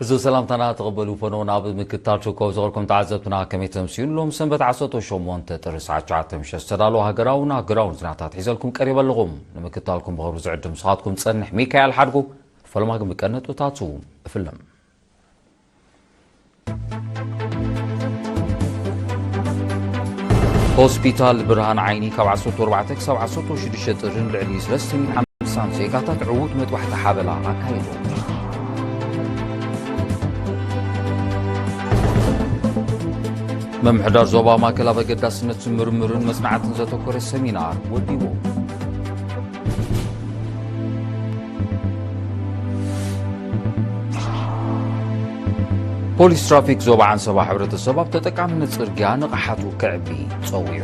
እዚ ሰላምታና ተቐበሉ። ፈኖ ናብ ምክትታል ሸኮብ ዝቐርኩም ተዓዘብትና ከመይ ተምስዩን ሎም ሰንበት ዓሰርተ ሸሞንተ ጥሪ ሰዓት ትሽዓተ ምሸት ዝተዳለወ ሃገራውን ኣህጉራውን ዜናታት ሒዘልኩም ቀሪበ ኣለኹም። ንምክትታልኩም ብኽብሪ ዝዕድም ንስኻትኩም ዝጸንሕ ሚካኤል ሓድጉ። ፈለማ ግን ብቀነጥብታቱ እፍልም። ሆስፒታል ብርሃን ዓይኒ ካብ ዓሰርተ ኣርባዕተ ክሳብ ዓሰርተ ሽዱሽተ ጥሪ ንልዕሊ ሰለስተ ሚእትን ሓምሳን ዜጋታት ዕዉት መጥባሕቲ ሓበላ ኣካይዱ። ምምሕዳር ዞባ ማእከል ኣብ ኣገዳስነት ምርምርን መጽናዕትን ዘተኮረ ሰሚናር ወዲቡ። ፖሊስ ትራፊክ ዞባ ዓንሰባ ሕብረተሰብ ኣብ ተጠቃምነት ጽርግያ ንቕሓቱ ከዕቢ ጸዊዑ።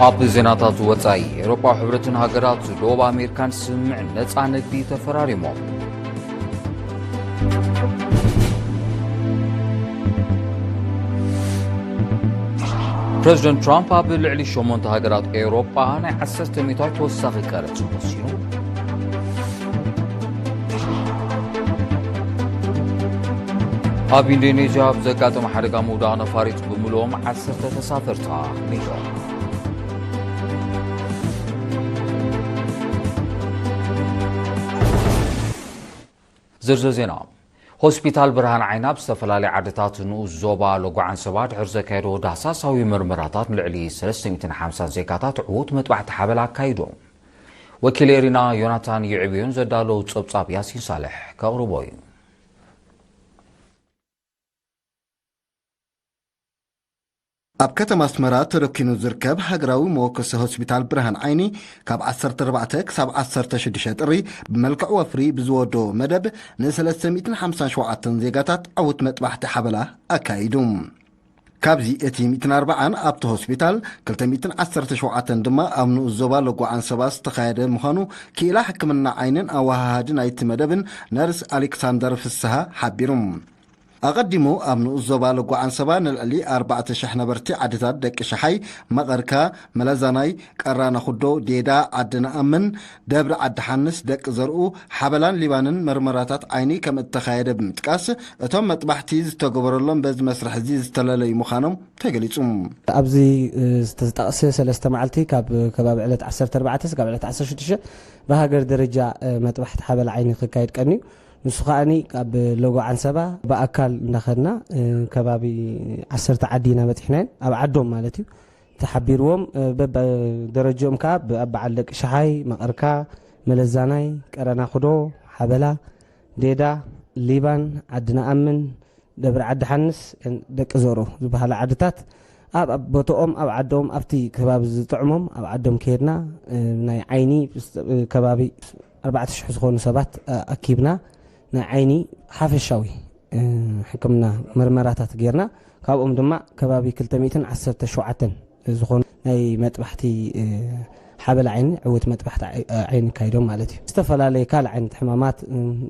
ኣብ ዜናታት ወጻኢ፣ ኤውሮጳዊ ሕብረትን ሃገራት ደቡብ ኣሜሪካን ስምምዕ ነጻ ንግዲ ተፈራሪሞም። ፕረዚደንት ትራምፕ ኣብ ልዕሊ ሸሞንተ ሃገራት ኤውሮጳ ናይ ዓሰርተ ሚእታዊት ተወሳኺ ቀረጽ ወሲኑ። ኣብ ኢንዶኔዥያ ኣብ ዘጋጠመ ሓደጋ ምውዳቕ ነፋሪት ብምልኦም ዓሰርተ ተሳፈርቲ ኣኽሊሎም። ዝርዝር ዜና። ሆስፒታል ብርሃን ዓይኒ ኣብ ዝተፈላለያ ዓድታት ንኡስ ዞባ ሎጎ ዓንሰባ ድሕሪ ዘካየዶ ዳህሳሳዊ ምርመራታት ንልዕሊ ሰለስተ ሚእትን ሓምሳን ዜጋታት ዕዉት መጥባሕቲ ሓበላ ኣካይዶም። ወኪል ኤሪና ዮናታን ይዕብዮን ዘዳለው ጸብጻብ ያሲን ሳልሕ ከቕርቦ እዩ። ኣብ ከተማ ኣስመራ ተደኪኑ ዝርከብ ሃገራዊ መወከሲ ሆስፒታል ብርሃን ዓይኒ ካብ ዓሰርተ ኣርባዕተ ክሳብ ዓሰርተ ሽዱሽተ ጥሪ ብመልክዕ ወፍሪ ብዝወደቦ መደብ ንሰለስተ ሚእትን ሓምሳን ሸውዓተን ዜጋታት ዕዉት መጥባሕቲ ሓበላ ኣካይዱ። ካብዚ እቲ ሚእትን ኣርባዓን ኣብቲ ሆስፒታል፣ ክልተ ሚእትን ዓሰርተ ሸውዓተን ድማ ኣብ ንኡስ ዞባ ሎጎ ዓንሰባ ዝተኻየደ ምዃኑ ክኢላ ሕክምና ዓይንን ኣወሃሃዲ ናይቲ መደብን ነርስ ኣሌክሳንደር ፍስሃ ሓቢሩ። ኣቐዲሙ ኣብ ንኡስ ዞባ ሎጎ ዓንሰባ ንልዕሊ ኣርባዕተ ሽሕ ነበርቲ ዓድታት ደቂ ሸሓይ፣ መቐርካ፣ መለዛናይ፣ ቀራናኹዶ፣ ዴዳ፣ ዓዲ ነኣምን፣ ደብሪ ዓዲ ሓንስ፣ ደቂ ዘርኡ፣ ሓበላን ሊባንን መርመራታት ዓይኒ ከም እተኻየደ ብምጥቃስ፣ እቶም መጥባሕቲ ዝተገበረሎም በዚ መስርሕ እዚ ዝተለለዩ ምዃኖም ተገሊጹ። ኣብዚ ዝተጠቕሰ ሰለስተ መዓልቲ ካብ ከባቢ ዕለት ዓሰርተ ኣርባዕተ እስካብ ዕለት ዓሰርተ ሽዱሽተ ብሃገር ደረጃ መጥባሕቲ ሓበላ ዓይኒ ክካየድ ቀንዩ። ንሱ ከኣኒ ካብ ሎጎ ዓንሰባ ብኣካል እንዳኸድና ከባቢ ዓሰርተ ዓዲ ኢና በጺሕናየን፣ ኣብ ዓዶም ማለት እዩ። ተሓቢርዎም በብደረጅኦም ከኣ ኣብ በዓል ደቂ ሸሓይ፣ መቐርካ፣ መለዛናይ፣ ቀረናኹዶ፣ ሓበላ፣ ዴዳ፣ ሊባን፣ ዓዲ ነኣምን፣ ደብረ ዓዲ ሓንስ፣ ደቂ ዘሮ ዝበሃላ ዓድታት ኣብ ኣብ ቦታኦም ኣብ ዓዶም ኣብቲ ከባቢ ዝጥዕሞም ኣብ ዓዶም ከይድና ናይ ዓይኒ ከባቢ ኣርባዕተ ሽሕ ዝኾኑ ሰባት ኣኪብና ናይ ዓይኒ ሓፈሻዊ ሕክምና መርመራታት ጌርና። ካብኦም ድማ ከባቢ ክልተ ሚእትን ዓሰርተ ሸውዓተን ዝኾኑ ናይ መጥባሕቲ ሓበላ ዓይኒ፣ ዕውት መጥባሕቲ ዓይኒ ኣካይዶም ማለት እዩ። ዝተፈላለየ ካልእ ዓይነት ሕማማት፣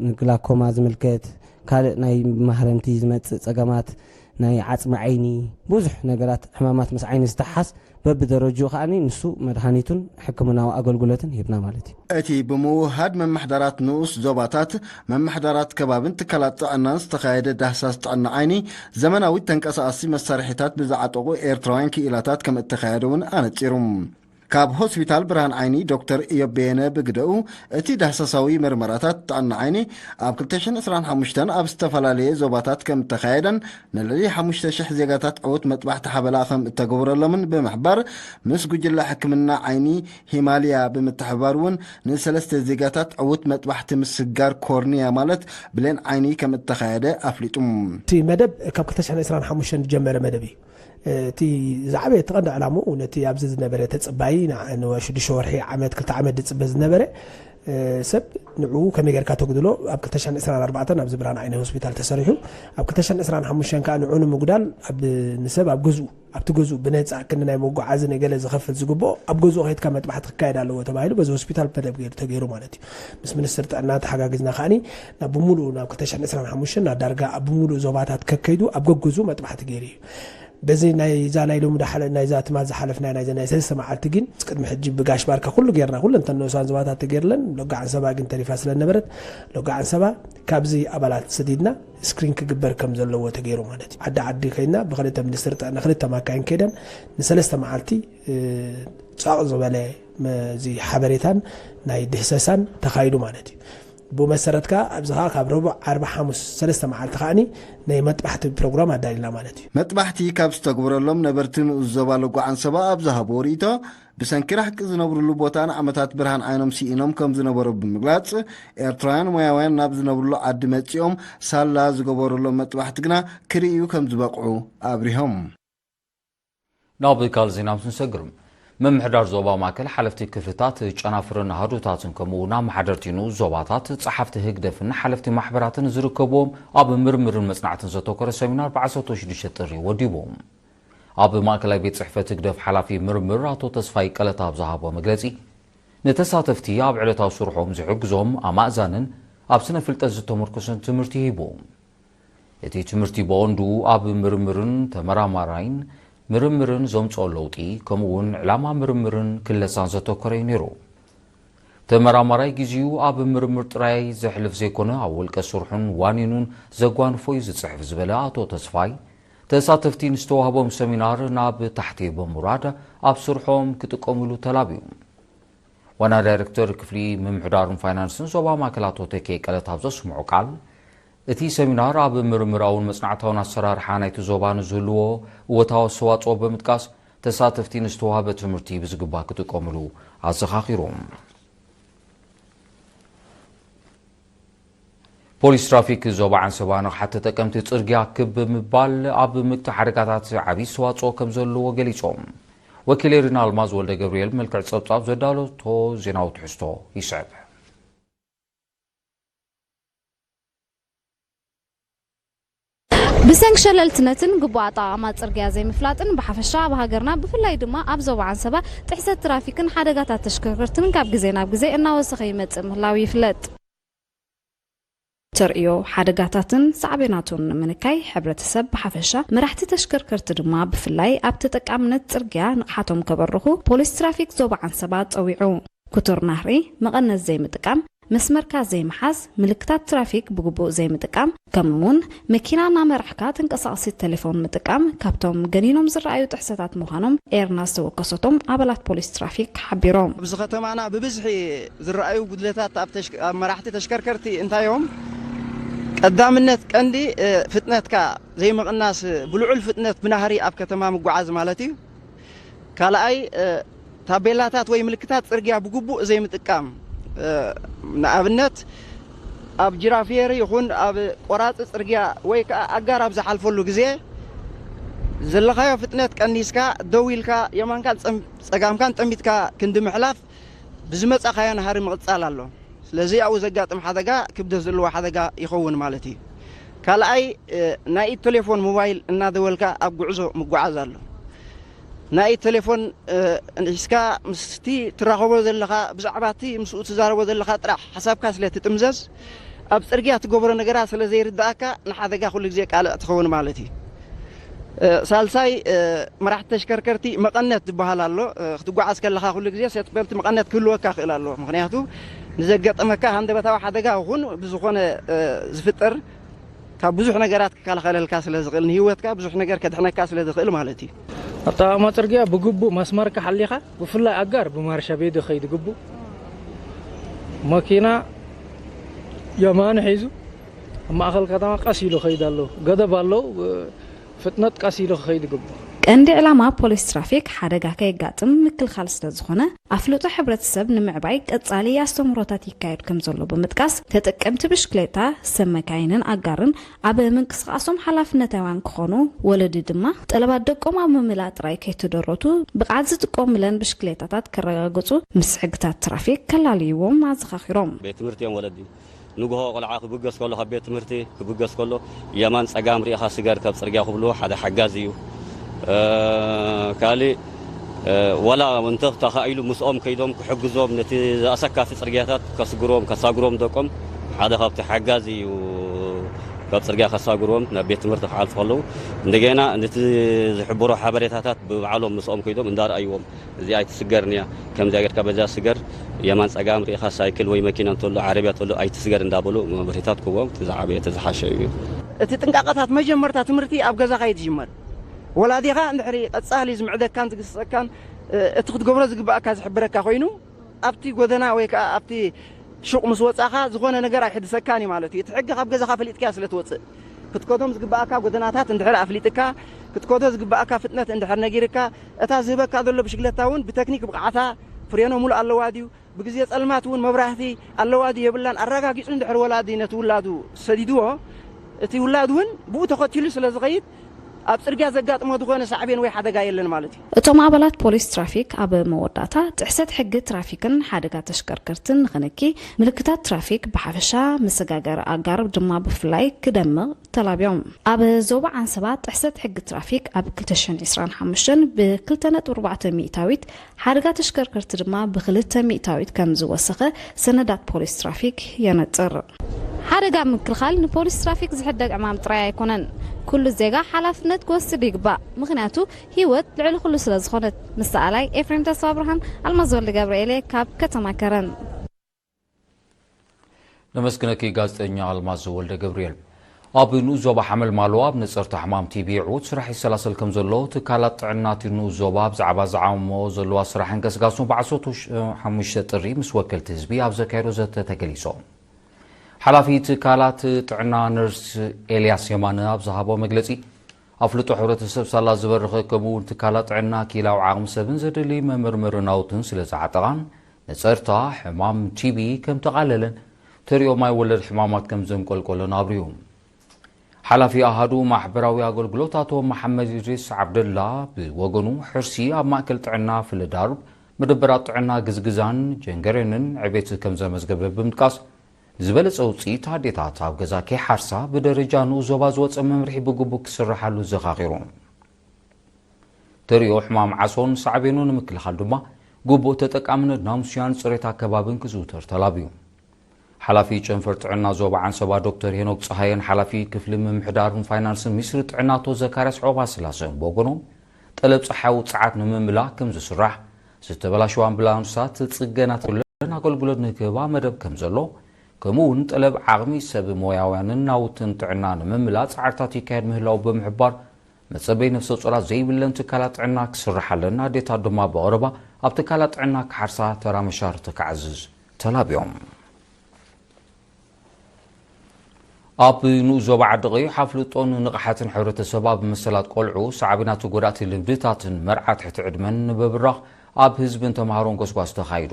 ንግላኮማ ዝምልከት፣ ካልእ ናይ ማህረምቲ ዝመጽእ ጸገማት፣ ናይ ዓጽሚ ዓይኒ፣ ብዙሕ ነገራት ሕማማት ምስ ዓይኒ ዝተሓዝ በብደረጅኡ ከኣ ንሱ መድሃኒቱን ሕክምናዊ ኣገልግሎትን ሂብና ማለት እዩ። እቲ ብምውህሃድ መምሕዳራት ንኡስ ዞባታት፣ መምሕዳራት ከባብን ትካላት ጥዕናን ዝተኻየደ ዳህሳስ ጥዕና ዓይኒ፣ ዘመናዊ ተንቀሳቐሲ መሳርሒታት ብዝዓጠቑ ኤርትራውያን ክኢላታት ከም እተኻየደ እውን ኣነጺሩ። ካብ ሆስፒታል ብርሃን ዓይኒ ዶክተር ኢዮብ በየነ ብግደኡ፣ እቲ ዳህሳሳዊ መርመራታት ጥዕና ዓይኒ ኣብ ክልተ ሽሕን ዕስራን ሓሙሽተን ኣብ ዝተፈላለየ ዞባታት ከም እተኻየደን ንልዕሊ ሓሙሽተ ሽሕ ዜጋታት ዕዉት መጥባሕቲ ሓበላ ከም እተገበረሎምን ብምሕባር፣ ምስ ጉጅለ ሕክምና ዓይኒ ሂማልያ ብምትሕብባር እውን ንሰለስተ ዜጋታት ዕዉት መጥባሕቲ ምስጋር ኮርንያ ማለት ብሌን ዓይኒ ከም እተኻየደ ኣፍሊጡ። እቲ መደብ ካብ ክልተ ሽሕን ዕስራን ሓሙሽተን ዝጀመረ መደብ እዩ። እቲ ዝዓበየ እቲ ቀንዲ ዕላምኡ ነቲ ኣብዚ ዝነበረ ተጽባዪ ንዓ-፣ ንወ-፣ ሽዱሽተ ወርሒ፣ ዓመት፣ ክልተ ዓመት ዝጽበ ዝነበረ፣ እ፣ ሰብ ንዕኡ ከመይ ጌርካ ተጉድሎ ኣብ ክልተ ሽሕን ዕስራን ኣርባዕተን ኣብዚ ብርሃን ዓይኒ ሆስፒታል ተሰሪሑ፣ ኣብ ክልተ ሽሕን ዕስራን ሓሙሽተን ከኣ ንዕኡ ንምጉዳል ኣብ፣ ንሰብ ኣብ ገዝኡ፣ ኣብቲ ገዝኡ ብነጻ ክንዲ ናይ መጓዓዚ ንገለ ዝኸፍል ዝግብኦ ኣብ ገዝኡ ከይድካ መጥባሕቲ ክካየድ ኣለዎ ተባሂሉ በዚ ሆስፒታል መደብ ገይሩ፣ ተገይሩ ማለት እዩ። ምስ ሚኒስትር ጥዕና ተሓጋጊዝና ከኣኒ ናብ ብምሉኡ ናብ ክልተ ሽሕን ዕስራን ሓሙሽተን ናብ ዳርጋ ኣብ ብምሉእ ዞባታት ከከይዱ ኣብ ገገዝኡ መጥባሕቲ ገይሩ እዩ። በዚ ናይዛ ናይ ሎሚ ዳሓለ ናይዛ ትማል ዝሓለፍና ናይዛ ናይ ሰለስተ መዓልቲ ግን ቅድሚ ሕጂ ብጋሽ ባርካ ኩሉ ጌርና ኩሉ እንተ ንኡሳን ዞባታት ተገይርለን ሎጋዕ ኣንሰባ ግን ተሪፋ ስለ ነበረት ሎጋዕ ኣንሰባ ካብዚ ኣባላት ሰዲድና ስክሪን ክግበር ከም ዘለዎ ተገይሩ ማለት እዩ። ዓዲ ዓዲ ከይድና ብክልተ ሚኒስትር ጥዕና ክልተ ማካይን ከይደን ንሰለስተ መዓልቲ እ፣ ጻቕ ዝበለ መ- እዚ ሓበሬታን ናይ ድህሰሳን ተኻይዱ ማለት እዩ። ብኡ መሰረት ከኣ ኣብዚ ከኣ ካብ ረቡዕ ዓርቢ ሓሙስ ሰለስተ መዓልቲ ከኣኒ ናይ መጥባሕቲ ፕሮግራም ኣዳሊና ማለት እዩ። መጥባሕቲ ካብ ዝተግበረሎም ነበርቲ ንኡስ ዞባ ሎጎ ዓንሰባ ኣብ ዝሃብዎ ርእይቶ፣ ብሰንኪ ራሕቂ ዝነብርሉ ቦታን ዓመታት ብርሃን ዓይኖም ስኢኖም ከም ዝነበሩ ብምግላጽ፣ ኤርትራውያን ሞያውያን ናብ ዝነብርሉ ዓዲ መጺኦም ሳላ ዝገበሩሎም መጥባሕቲ ግና ክርእዩ ከም ዝበቕዑ ኣብሪሆም። ናብ ካልእ ዜና ምስ ንሰግር፣ ምምሕዳር ዞባ ማእከል ሓለፍቲ ክፍልታት ጨናፍርን ኣሃዱታትን ከምኡ እውን ኣመሓደርቲ ንኡስ ዞባታት፣ ጸሓፍቲ ህግደፍን ሓለፍቲ ማሕበራትን ዝርከብዎም ኣብ ምርምርን መጽናዕትን ዘተኮረ ሰሚናር ብ ዓሰርተ ሽዱሽተ ጥሪ ወዲቡ። ኣብ ማእከላይ ቤት ጽሕፈት ህግደፍ ሓላፊ ምርምር ኣቶ ተስፋይ ቀለታ ኣብ ዝሃቦ መግለጺ፣ ንተሳተፍቲ ኣብ ዕለታዊ ስርሖም ዝሕግዞም ኣማእዛንን ኣብ ስነ ፍልጠት ዝተመርኮሰን ትምህርቲ ሂቡ። እቲ ትምህርቲ ብቐንዱ ኣብ ምርምርን ተመራማራይን ምርምርን ዘምጽኦ ለውጢ፣ ከምኡ እውን ዕላማ ምርምርን ክለሳን ዘተኮረ እዩ ነይሩ። ተመራማራይ ግዜኡ ኣብ ምርምር ጥራይ ዘሕልፍ ዘይኮነ፣ ኣብ ውልቀ ስርሑን ዋኒኑን ዘጓንፎ እዩ ዝጽሕፍ ዝበለ ኣቶ ተስፋይ፣ ተሳተፍቲ ንዝተዋህቦም ሰሚናር ናብ ታሕቲ ብምውራድ ኣብ ስርሖም ክጥቀምሉ ተላብዩ። ዋና ዳይሬክተር ክፍሊ ምምሕዳርን ፋይናንስን ዞባ ማእከል ኣቶ ተኬ ቀለታ ኣብ ዘስምዖ ቃል፣ እቲ ሰሚናር ኣብ ምርምራውን መጽናዕታውን ኣሰራርሓ ናይቲ ዞባ ንዝህልዎ እወታዊ ኣስተዋጽኦ ብምጥቃስ፣ ተሳተፍቲ ንዝተዋህበ ትምህርቲ ብዝግባእ ክጥቀምሉ ኣዘኻኺሮም። ፖሊስ ትራፊክ ዞባ ዓንሰባ ንቕሓት ተጠቀምቲ ጽርግያ ክብ ብምባል ኣብ ምክቲ ሓደጋታት ዓብዪ ኣስተዋጽኦ ከም ዘለዎ ገሊጾም። ወኪለይ ሪና ኣልማዝ ወልደ ገብርኤል መልክዕ ጸብጻብ ዘዳለቶ ዜናዊ ትሕዝቶ ይስዕብ። ብሰንኪ ሸለልትነትን ግቡእ ኣጠቓቕማ ጽርግያ ዘይምፍላጥን ብሓፈሻ ኣብ ሃገርና ብፍላይ ድማ ኣብ ዞባ ዓንሰባ ጥሕሰት ትራፊክን ሓደጋታት ተሽከርከርትን ካብ ግዜ ናብ ግዜ እናወሰኸ ይመጽእ ምህላው ይፍለጥ። ተርእዮ ሓደጋታትን ሳዕቤናቱን ንምንካይ ሕብረተሰብ ብሓፈሻ መራሕቲ ተሽከርከርቲ ድማ ብፍላይ ኣብ ተጠቃምነት ጽርግያ ንቕሓቶም ከበርኹ ፖሊስ ትራፊክ ዞባ ዓንሰባ ጸዊዑ። ክቱር ናህሪ፣ መቐነት ዘይምጥቃም፣ መስመርካ ዘይምሓዝ፣ ምልክታት ትራፊክ ብግቡእ ዘይምጥቃም፣ ከምኡ እውን መኪና እናመራሕካ ተንቀሳቓሲት ቴሌፎን ምጥቃም ካብቶም ገኒኖም ዝረኣዩ ጥሕሰታት ምዃኖም ኤርና ዝተወከሰቶም ኣባላት ፖሊስ ትራፊክ ሓቢሮም። ኣብዚ ከተማና ብብዝሒ ዝረኣዩ ጉድለታት ኣብ ተሽከ- ኣብ መራሕቲ ተሽከርከርቲ እንታይ እዮም? ቀዳምነት ቀንዲ እ፣ ፍጥነትካ ዘይምቕናስ፣ ብልዑል ፍጥነት ብናህሪ ኣብ ከተማ ምጉዓዝ ማለት እዩ። ካልኣይ ታቤላታት ወይ ምልክታት ጽርግያ ብግቡእ ዘይምጥቃም፣ ንኣብነት ኣብ ጅራፊየሪ ይኹን ኣብ ቆራጺ ጽርግያ ወይ ከኣ ኣጋር ኣብ ዝሓልፈሉ ግዜ ዘለኻዮ ፍጥነት ቀኒስካ ደው ኢልካ የማንካን ጸጋምካን ጠሚትካ ክንዲ ምሕላፍ ብዝመጻኻዮ ናህሪ ምቕጻል ኣሎ። ስለዚ ኣብኡ ዘጋጥም ሓደጋ ክብደት ዘለዎ ሓደጋ ይኸውን ማለት እዩ። ካልኣይ ናይ ኢድ ቴሌፎን ሞባይል እናደወልካ ኣብ ጉዕዞ ምጉዓዝ ኣሎ። ናይ ኢድ ቴሌፎን ሒዝካ ምስቲ ትራኸቦ ዘለኻ ብዛዕባ እቲ ምስኡ ትዛረቦ ዘለኻ ጥራሕ ሓሳብካ ስለ ትጥምዘዝ ኣብ ጽርግያ ትገብሮ ነገራት ስለ ዘይርድኣካ ንሓደጋ ኩሉ ግዜ ቃልዕ ትኸውን ማለት እዩ። ሳልሳይ መራሕቲ ተሽከርከርቲ መቐነት ዝበሃል ኣሎ። ክትጓዓዝ ከለኻ ኩሉ ግዜ ሴት ቤልት መቐነት ክህልወካ ክእል ኣለዎ። ምክንያቱ ንዘጋጠመካ ሃንደበታዊ ሓደጋ ይኹን ብዝኾነ ዝፍጠር ካብ ብዙሕ ነገራት ክከላኸለልካ ስለ ዝኽእል ንህይወትካ ብዙሕ ነገር ከድሕነካ ስለ ዝኽእል ማለት እዩ። ኣጠቓቕማ ጽርግያ ብግቡእ መስመርካ ሓሊኻ ብፍላይ ኣጋር ብማርሻ ቤት ክኸይድ ግቡእ። መኪና የማኑ ሒዙ ኣብ ማእኸል ከተማ ቀስ ኢሉ ክኸይድ ኣለዎ። ገደብ ኣለዉ። ፍጥነት ቀስ ኢሉ ክኸይድ ይግባእ። ቀንዲ ዕላማ ፖሊስ ትራፊክ ሓደጋ ከየጋጥም ምክልኻል ስለዝኾነ ኣፍልጦ ሕብረተሰብ ንምዕባይ ቀፃሊ ኣስተምህሮታት ይካየድ ከምዘሎ ብምጥቃስ ተጠቀምቲ ብሽክሌታ፣ ሰብ መካይንን ኣጋርን ኣብ ምንቅስቓሶም ሓላፍነታውያን ክኾኑ፣ ወለዲ ድማ ጠለባት ደቆም ኣብ ምምላእ ጥራይ ከይተደረቱ ብቕዓት ዝጥቀሙለን ብሽክሌታታት ከረጋግፁ ምስ ሕግታት ትራፊክ ከላልይዎም ኣዘኻኺሮም። ቤት ትምህርቲ እዮም ወለዲ ንግሆ ቆልዓ ክብገስ ከሎ ካብ ቤት ትምህርቲ ክብገስ ከሎ የማን ጸጋም ሪኢኻ ስገር ካብ ጽርግያ ክብልዎ ሓደ ሓጋዚ እዩ። ካሊእ ዋላ እንተ ተኻኢሉ ምስኦም ከይዶም ክሕግዞም ነቲ ኣሰካፊ ጽርግያታት ከስግሮም ከሳግሮም ደቆም ሓደ ካብቲ ሓጋዚ እዩ። ካብ ጽርግያ ከሳግርዎም ናብ ቤት ትምህርቲ ክሓልፉ ከለዉ እንደገና ነቲ ዝሕብሮ ሓበሬታታት ብባዕሎም ምስኦም ከይዶም እንዳርኣይዎም እዚ ኣይትስገርን እያ ከምዚኣ ጌርካ በዛ ስገር የማን ጸጋም ርኢኻ ሳይክል ወይ መኪና እንተሎ ዓረብያ እንተሎ ኣይትስገር እንዳበሉ መብርሂታት ክዎም እቲ ዝዓበየ እቲ ዝሓሸ እዩ። እቲ ጥንቃቐታት መጀመርታ ትምህርቲ ኣብ ገዛኻ እዩ ዝጅመር። ወላዲኻ እንድሕሪ ቀጻሊ ዝምዕደካን ዝግስጸካን እቲ ክትገብሮ ዝግባኣካ ዝሕብረካ ኮይኑ ኣብቲ ጎደና ወይ ከዓ ኣብቲ ሹቕ ምስ ወጻኻ ዝኾነ ነገር ኣይሕድሰካን እዩ ማለት እዩ። እቲ ሕጊ ካብ ገዛኻ ፈሊጥካያ ስለ ትወጽእ ክትከዶም ዝግባኣካ ጎደናታት እንድሕር ኣፍሊጥካ ክትከዶ ዝግባኣካ ፍጥነት እንድሕር ነጊርካ እታ ዝህበካ ዘሎ ብሽግለታ እውን ብተክኒክ ብቕዓታ ፍሬኖ ሙሉእ ኣለዋ ድዩ ብግዜ ጸልማት እውን መብራህቲ ኣለዋ ድዩ የብላን ኣረጋጊጹ እንድሕር ወላዲ ነቲ ውላዱ ሰዲድዎ እቲ ውላድ እውን ብኡ ተኸቲሉ ስለ ዝኸይድ ኣብ ጽርግያ ዘጋጥሞ ዝኾነ ሳዕቤን ወይ ሓደጋ የለን ማለት እዩ። እቶም ኣባላት ፖሊስ ትራፊክ ኣብ መወዳእታ ጥሕሰት ሕጊ ትራፊክን ሓደጋ ተሽከርከርትን ንኽንኪ ምልክታት ትራፊክ ብሓፈሻ መሰጋገሪ ኣጋር ድማ ብፍላይ ክደምቕ ተላብዮም። ኣብ ዞባ ዓንሰባ ጥሕሰት ሕጊ ትራፊክ ኣብ ክልተ ሽሕን ዕስራን ሓሙሽተን ብ ክልተ ነጥቢ ኣርባዕተ ሚእታዊት ሓደጋ ተሽከርከርቲ ድማ ብ ክልተ ሚእታዊት ከም ዝወሰኸ ሰነዳት ፖሊስ ትራፊክ የነጽር። ሓደጋ ምክልኻል ንፖሊስ ትራፊክ ዝሕደግ ዕማም ጥራይ ኣይኮነን። ኩሉ ዜጋ ሓላፍነት ክወስድ ይግባእ። ምኽንያቱ ህይወት ልዕሊ ኩሉ ስለ ዝኾነት። ምስ ሰኣላይ ኤፍሬም ተስፋ ብርሃን፣ ኣልማዝ ወልደ ገብርኤል እየ ካብ ከተማ ከረን። ነመስግነኪ ጋዜጠኛ ኣልማዝ ወልደ ገብርኤል። ኣብ ንኡስ ዞባ ሓመልማሎ ኣብ ነጸርታ ሕማም ቲቢ ዕዉት ስራሕ ይሰላሰል ከም ዘሎ ትካላት ጥዕና እቲ ንኡስ ዞባ ብዛዕባ ዝዓመኦ ዘለዋ ስራሕ እንቀስቃሱ ብዓሰርተ ሓሙሽተ ጥሪ ምስ ወከልቲ ህዝቢ ኣብ ዘካየዶ ዘተ ተገሊጾም። ሓላፊ ትካላት ጥዕና ነርስ ኤልያስ የማነ ኣብ ዝሃቦ መግለጺ ኣፍልጦ ሕብረተሰብ ሳላ ዝበረኸ ከምኡ እውን ትካላት ጥዕና ክኢላዊ ዓቕሚ ሰብን ዘድሊ መመርመሪ ናውትን ስለ ዝዓጠቓን ነጸርታ ሕማም ቲቢ ከም ተቓለለን ተሪኦ ማይ ወለድ ሕማማት ከም ዘንቆልቆለን ኣብርዩ። ሓላፊ ኣሃዱ ማሕበራዊ ኣገልግሎት ኣቶ መሓመድ ኢድሪስ ዓብደላ ብወገኑ ሕርሲ ኣብ ማእከል ጥዕና ፍለዳርብ መደበራት ጥዕና ግዝግዛን ጀንገሬንን ዕቤት ከም ዘመዝገበ ብምጥቃስ ዝበለጸ ውጽኢት ኣዴታት ኣብ ገዛ ከይሓርሳ ብደረጃ ንኡስ ዞባ ዝወጸ መምርሒ ብግቡእ ክስርሓሉ ዘኻኺሩ። ተሪኦ ሕማም ዓሶን ሳዕቤኑ ንምክልኻል ድማ ግቡእ ተጠቃምነት ናሙስያን ጽሬት ኣከባብን ክዝውተር ተላብዩ። ሓላፊ ጨንፈር ጥዕና ዞባ ዓንሰባ ዶክተር ሄኖክ ጸሃየን ሓላፊ ክፍሊ ምምሕዳርን ፋይናንስን ሚኒስትሪ ጥዕና ኣቶ ዘካርያስ ዑቕባስላሰን ብወገኖም ጠለብ ጸሓያዊ ጸዓት ንምምላእ ከም ዝስራሕ ዝተበላሸዋ ኣምቡላንሳት ጽገና ተብለን ኣገልግሎት ንክህባ መደብ ከም ዘሎ ከምኡ እውን ጠለብ ዓቕሚ ሰብ ሞያውያንን ናውትን ጥዕና ንምምላእ ጻዕርታት ይካየድ ምህላው ብምሕባር መጸበይ ነፍሰ ጾራት ዘይብለን ትካላት ጥዕና ክስርሓለን ኣዴታት ድማ ብቐረባ ኣብ ትካላት ጥዕና ክሓርሳ ተራ መሻርክቲ ክዓዝዝ ተላብዮም። ኣብ ንኡስ ዞባ ዓዲ ቀይሕ ኣፍልጦን ንቕሓትን ሕብረተሰብ ኣብ መሰላት ቆልዑ ሳዕቤናት ጎዳእቲ ልምድታትን መርዓ ትሕቲ ዕድመን ንምብራኽ ኣብ ህዝብን ተምሃሮን ጎስጓስ ተኻይዱ።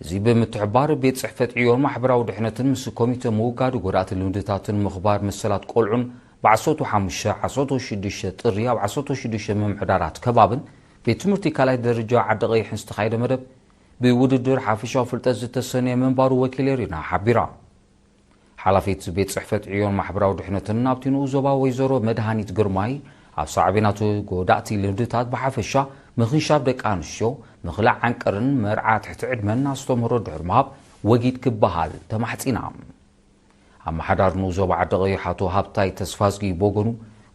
እዚ ብምትሕባር ቤት ጽሕፈት ዕዮን ማሕበራዊ ድሕነትን ምስ ኮሚተ ምውጋድ ጎዳእቲ ልምድታትን ምኽባር መሰላት ቆልዑን ብ ዓሰርተ ሓሙሽተ ዓሰርተ ሽዱሽተ ጥሪ ኣብ ዓሰርተ ሽዱሽተ ምምሕዳራት ከባብን ቤት ትምህርቲ ካልኣይ ደረጃ ዓዲ ቀይሕን ዝተኻየደ መደብ ብውድድር ሓፈሻዊ ፍልጠት ዝተሰነየ ምንባሩ ወኪል ኤሪና ሓቢራ። ሓላፊት ቤት ጽሕፈት ዕዮን ማሕበራዊ ድሕነትን ኣብቲ ንኡስ ዞባ ወይዘሮ መድሃኒት ግርማይ ኣብ ሳዕቤናቱ ጎዳእቲ ልምድታት ብሓፈሻ ምኽንሻብ ደቂ ኣንስትዮ ምኽላእ ዓንቀርን መርዓ ትሕቲ ዕድመን ኣስተምህሮ ድሕሪ ምሃብ ወጊድ ክበሃል ተማሕጺና። ኣመሓዳሪ ንኡስ ዞባ ዓዲ ቀይሕ ኣቶ ሃብታይ ተስፋዝጊ ብወገኑ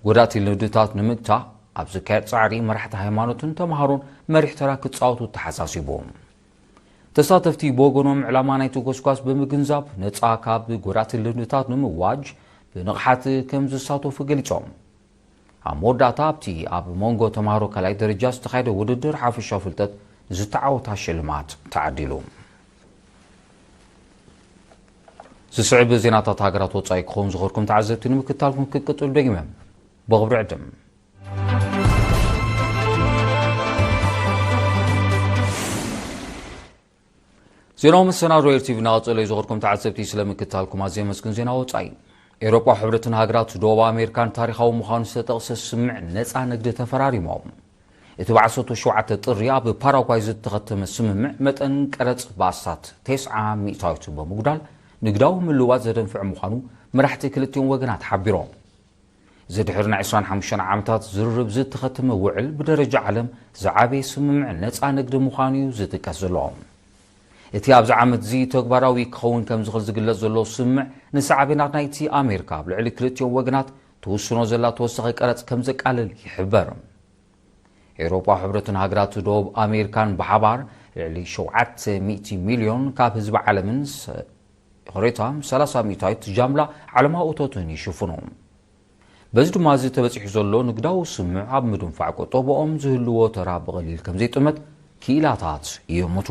ጎዳእቲ ልምድታት ንምግታእ ኣብ ዝካየድ ጻዕሪ መራሕቲ ሃይማኖትን ተምሃሮን መሪሕ ተራ ክጻወቱ ተሓሳሲቡ። ተሳተፍቲ ብወገኖም ዕላማ ናይቲ ጎስጓስ ብምግንዛብ ነጻ ካብ ጎዳእቲ ልምድታት ንምዋጅ ብንቕሓት ከም ዝሳተፉ ገሊጾም። ኣብ መወዳእታ ኣብቲ ኣብ መንጎ ተምሃሮ ካልኣይ ደረጃ ዝተኻየደ ውድድር ሓፈሻዊ ፍልጠት ዝተዓወታ ሽልማት ተዓዲሉ። ዝስዕብ ዜናታት ሃገራት ወጻኢ ክኸውን ዝኸርኩም ተዓዘብቲ ንምክታልኩም ክቅጽሉ ደጊመ ብኽብሪ ዕድም። ዜናዊ መሰናዶ ኤር ቲቪ እናቐጸለ እዩ። ዝኸርኩም ተዓዘብቲ ስለምክታልኩም ኣዝየ መስግን። ዜና ወጻኢ። ኤውሮጳ ሕብረትን ሃገራት ደቡብ ኣሜሪካን ታሪኻዊ ምዃኑ ዝተጠቕሰ ስምምዕ ነጻ ንግዲ ተፈራሪሞም። እቲ ብ ዓሰርተ ሸውዓተ ጥሪ ኣብ ፓራጓይ ዝተኸተመ ስምምዕ መጠን ቀረጽ ብኣስታት ተስዓ ሚእታዊት ብምጉዳል ንግዳዊ ምልውዋጥ ዘደንፍዕ ምዃኑ መራሕቲ ክልቲኦም ወገናት ሓቢሮም። እዚ ድሕሪ ናይ ዕስራን ሓሙሽተን ዓመታት ዝርርብ ዝተኸተመ ውዕል ብደረጃ ዓለም ዝዓበየ ስምምዕ ነጻ ንግዲ ምዃኑ እዩ ዝጥቀስ ዘሎ። እቲ ኣብዚ ዓመት እዚ ተግባራዊ ክኸውን ከም ዝኽእል ዝግለጽ ዘሎ ስምምዕ፣ ንሳዕቤናት ናይቲ ኣሜሪካ ኣብ ልዕሊ ክልቲኦም ወገናት ትውስኖ ዘላ ተወሳኺ ቀረጽ ከም ዘቃልል ይሕበር። ኤውሮጳ ሕብረትን ሃገራት ደቡብ ኣሜሪካን ብሓባር ልዕሊ ሸውዓተ ሚእቲ ሚልዮን ካብ ህዝቢ ዓለምን ሰ-፣ ይቕሬታ፣ ሰላሳ ሚእታዊት ጃምላ ዓለማዊ እቶትን ይሽፍኑ። በዚ ድማ እዚ ተበጺሑ ዘሎ ንግዳዊ ስምምዕ ኣብ ምድንፋዕ ቁጠባኦም ዝህልዎ ተራ ብቐሊል ከም ዘይጥመት ክኢላታት ይእምቱ።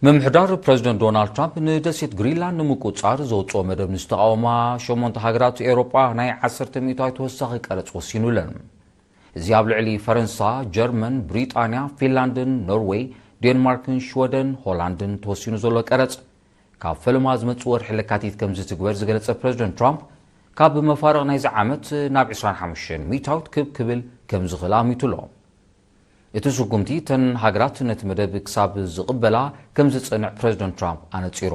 ምምሕዳር ፕረዚደንት ዶናልድ ትራምፕ ንደሴት ግሪንላንድ ንምቁጽጻር ዘውጽኦ መደብ ንዝተቓወማ ሸሞንተ ሃገራት ኤውሮጳ ናይ ዓሰርተ ሚእታዊት ተወሳኺ ቀረጽ ወሲኑለን። እዚ ኣብ ልዕሊ ፈረንሳ፣ ጀርመን፣ ብሪጣንያ፣ ፊንላንድን ኖርዌይ፣ ዴንማርክን ሽወደን፣ ሆላንድን ተወሲኑ ዘሎ ቀረጽ፣ ካብ ፈለማ ዝመጽእ ወርሒ ለካቲት ከም ዝትግበር ዝገለጸ ፕረዚደንት ትራምፕ፣ ካብ መፋርቕ ናይዚ ዓመት ናብ ዕስራን ሓሙሽተን ሚእታዊት ክብ ክብል ከም ዝኽእል ኣሚቱ ኣሎ። እቲ ስጉምቲ እተን ሃገራት ነቲ መደብ ክሳብ ዝቕበላ ከም ዝጸንዕ ፕረዚደንት ትራምፕ ኣነጺሩ።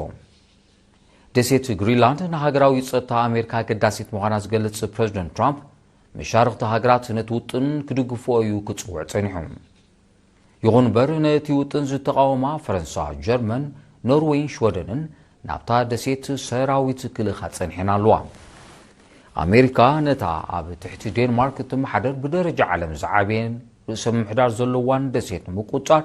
ደሴት ግሪንላንድ ንሃገራዊ ጸጥታ ኣሜሪካ ኣገዳሲት ምዃና ዝገልጽ ፕረዚደንት ትራምፕ፣ መሻርኽቲ ሃገራት ነቲ ውጥን ክድግፍኦ እዩ ክጽውዕ ጸኒሑ። ይኹን እምበር፣ ነቲ ውጥን ዝተቓወማ ፈረንሳ፣ ጀርመን፣ ኖርዌይን ሽወደንን ናብታ ደሴት ሰራዊት ክልእኻ ጸኒሐን ኣለዋ። ኣሜሪካ ነታ ኣብ ትሕቲ ዴንማርክ እትመሓደር ብደረጃ ዓለም ዝዓበየን ርእሰ ምምሕዳር ዘለዋን ደሴት ንምቁጽጻር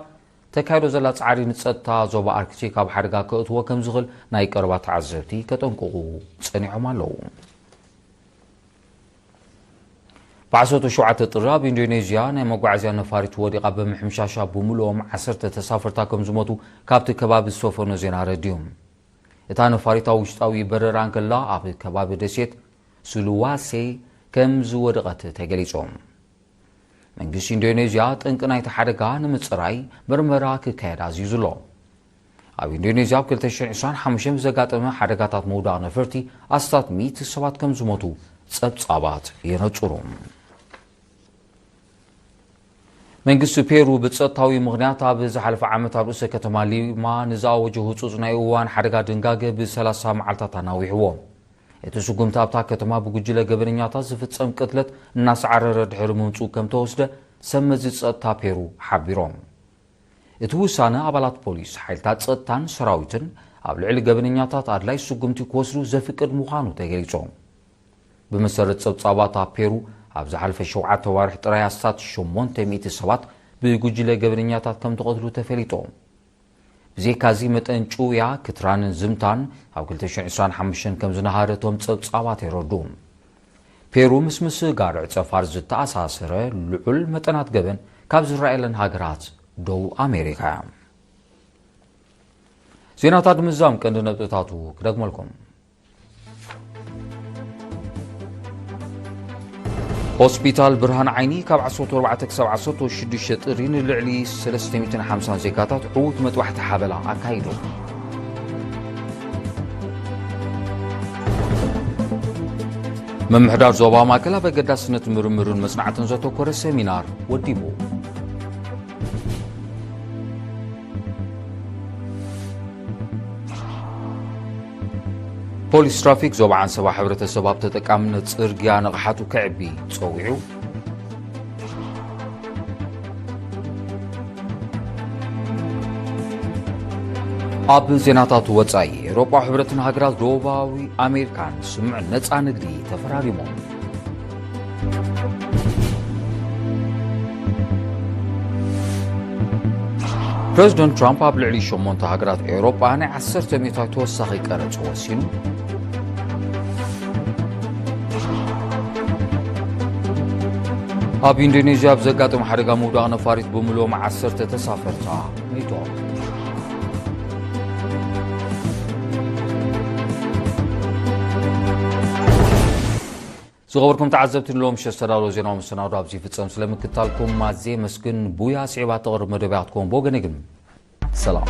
ተካይዶ ዘላ ጻዕሪ ንጸጥታ ዞባ ኣርክቲክ ኣብ ሓደጋ ከእትዎ ከም ዝኽእል ናይ ቀረባ ተዓዘብቲ ከጠንቅቑ ጸኒዖም ኣለዉ። ብዓሰርተ ሸውዓተ ጥሪ ኣብ ኢንዶኔዥያ ናይ መጓዓዝያ ነፋሪት ወዲቓ ብምሕምሻሻ ብምሉኦም ዓሰርተ ተሳፈርታ ከም ዝሞቱ ካብቲ ከባቢ ዝሰፈኖ ዜና ኣረዲኡ። እታ ነፋሪት ኣብ ውሽጣዊ በረራ እንከላ ኣብ ከባቢ ደሴት ሱሉዋሴ ከም ዝወደቐት ተገሊጹ። መንግስቲ ኢንዶኔዥያ ጠንቂ ናይቲ ሓደጋ ንምጽራይ መርመራ ክካየድ ኣዚዙ ኣሎ። ኣብ ኢንዶኔዥያ ኣብ ክልተ ሽሕን ዕስራን ሓሙሽተን ብዘጋጠመ ሓደጋታት ምውዳቕ ነፈርቲ ኣስታት ሚእቲ ሰባት ከም ዝሞቱ ጸብጻባት የነጽሩ። መንግስቲ ፔሩ ብጸጥታዊ ምኽንያት ኣብ ዝሓለፈ ዓመት ኣብ ርእሰ ከተማ ሊማ ንዝኣወጆ ህጹጽ ናይ እዋን ሓደጋ ድንጋገ ብሰላሳ መዓልታት ኣናዊሕዎ። እቲ ስጉምቲ ኣብታ ከተማ ብጉጅለ ገበነኛታት ዝፍጸም ቅትለት እናሰዓረረ ድሕሪ ምምጽኡ ከም ተወስደ ሰብ መዚ ጸጥታ ፔሩ ሓቢሮም። እቲ ውሳነ ኣባላት ፖሊስ፣ ሓይልታት ጸጥታን ሰራዊትን ኣብ ልዕሊ ገበነኛታት ኣድላይ ስጉምቲ ክወስዱ ዘፍቅድ ምዃኑ ተገሊጹ። ብመሰረት ጸብጻባት ኣብ ፔሩ፣ ኣብ ዝሓለፈ ሸውዓተ ዋርሕ ጥራይ ኣስታት ሸሞንተ ሚእቲ ሰባት ብጉጅለ ገበነኛታት ከም ተቐትሉ ተፈሊጡ። ብዘይካዚ መጠን ጭውያ፣ ክትራንን ዝምታን ኣብ ክልተ ሽሕን ዕስራን ሓሙሽተን ከም ዝነሃረ እቶም ጸብጻባት የረድኡ። ፔሩ ምስ ምስጋር ዕጸ ፋርስ ዝተኣሳሰረ ልዑል መጠናት ገበን ካብ ዝረኣየለን ሃገራት ደቡብ ኣሜሪካ እያ። ዜናታት ምዛም ቀንዲ ነጥብታቱ ክደግመልኩም። ሆስፒታል ብርሃን ዓይኒ ካብ ዓሰርተ ኣርባዕተ ክሳብ ዓሰርተ ሽዱሽተ ጥሪ ንልዕሊ ሰለስተ ሚእትን ሓምሳን ዜጋታት ዕዉት መጥባሕቲ ሓበላ ኣካይዱ። ምምሕዳር ዞባ ማእከል ኣብ ኣገዳስነት ምርምርን መጽናዕትን ዘተኮረ ሰሚናር ወዲቡ። ፖሊስ ትራፊክ ዞባ ዓንሰባ ሕብረተሰብ ኣብ ተጠቃምነት ጽርግያ ንቕሓቱ ከዕቢ ጸዊዑ። ኣብ ዜናታት ወጻኢ፣ ኤውሮጳ ሕብረትን ሃገራት ደቡባዊ ኣሜሪካን ስምምዕ ነጻ ንግዲ ተፈራሪሞም። ፕረዚደንት ትራምፕ ኣብ ልዕሊ ሸሞንተ ሃገራት ኤውሮጳ ናይ ዓሰርተ ሚእታዊት ተወሳኺ ቀረጽ ወሲኑ። ኣብ ኢንዶኔዥያ ኣብ ዘጋጠመ ሓደጋ ምውዳቕ ነፋሪት ብምሉኦም ዓሰርተ ተሳፈርታ ሞይቶም። ዝኸበርኩም ተዓዘብቲ፣ ንሎሚ ምሸት ዝተዳለወ ዜናዊ መሰናዶ ኣብዚ ይፍጸም። ስለምክታልኩም ኣዝየ መስግን። ቡያ ስዒባ ተቕርብ መደብ እያ ክትከውን። ብወገነይ ግን ሰላም።